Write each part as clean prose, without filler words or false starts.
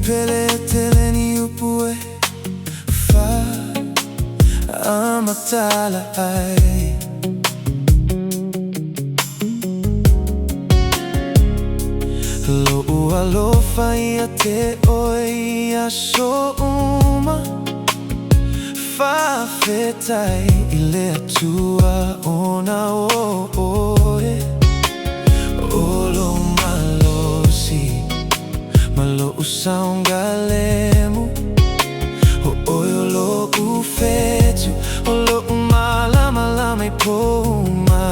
Pele e tele ni upu e faamatala ai. Lo'u alofa ia te oe i aso uma, Faafetai i le Atua ona o oe, O lou malosi ma lo'u saogalemu, O oe o lo'u fetu, o lo'u malamalama i po uma,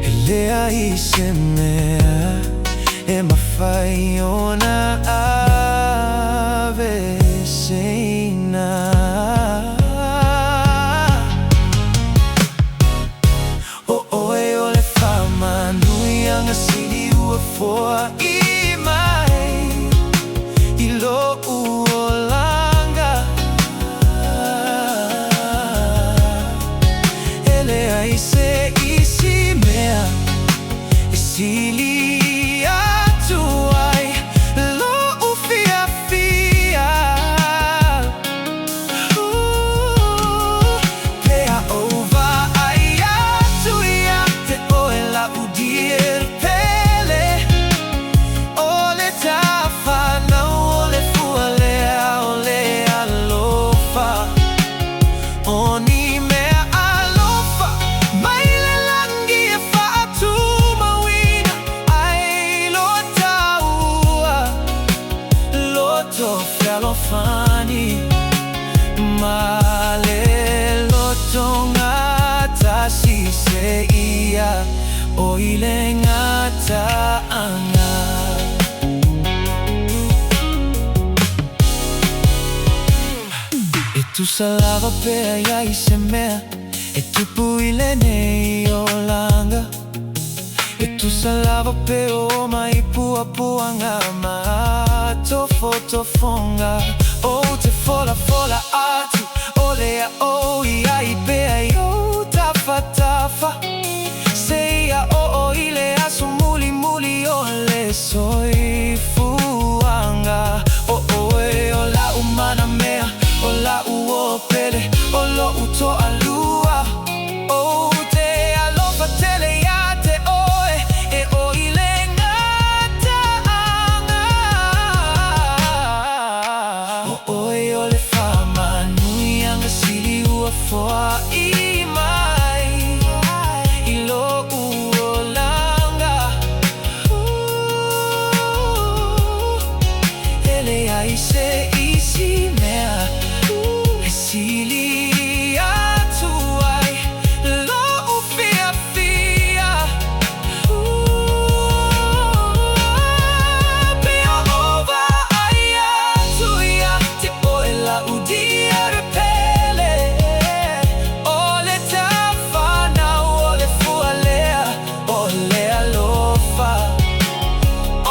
E leai se mea e mafai ona aveeseina. O oe o le faamanuiaga sili ua foai mai i lo'u olaga. E leai se isi mea e sili atu ai lo'u fiafia. Pe a ou vaai atu ia te oe la'u dear pele, O le tafanau o le fua lea o le alofa, O ni mea alofa mai le lagi e faatumauina ai lo taua loto fealofani ma le lotogatasi seia oo i le gataaga. E tusa lava pe a i ai se mea e tupu i lenei olaga, E tusa lava pe oo mai puapuaga ma tofotofoga, Ou te folafola atu o le a ou i ai pea i ou tafatafa, Seia oo i le aso mulimuli o le soifuaga. O oe o la'u manamea, o la'u uo pele, o lo'u toalua, Ou te alofa tele ia te oe e oo i le gataaga. O oe o le faamanuiaga sili ua foai mai i lo'u olaga. E leai se isi mea e sili atu ai lo'u fiafia. Pe a ou vaai atu ia te oe la'u dear pele, O le tafanau o le fua lea o le alofa,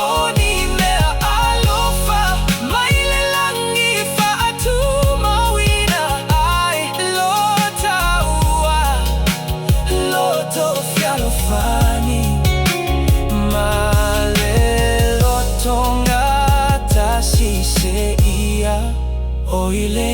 O ni mea alofa mai le lagi e faatumauina ai lo taua loto fealofani ma le lotogatasi seia oo i le.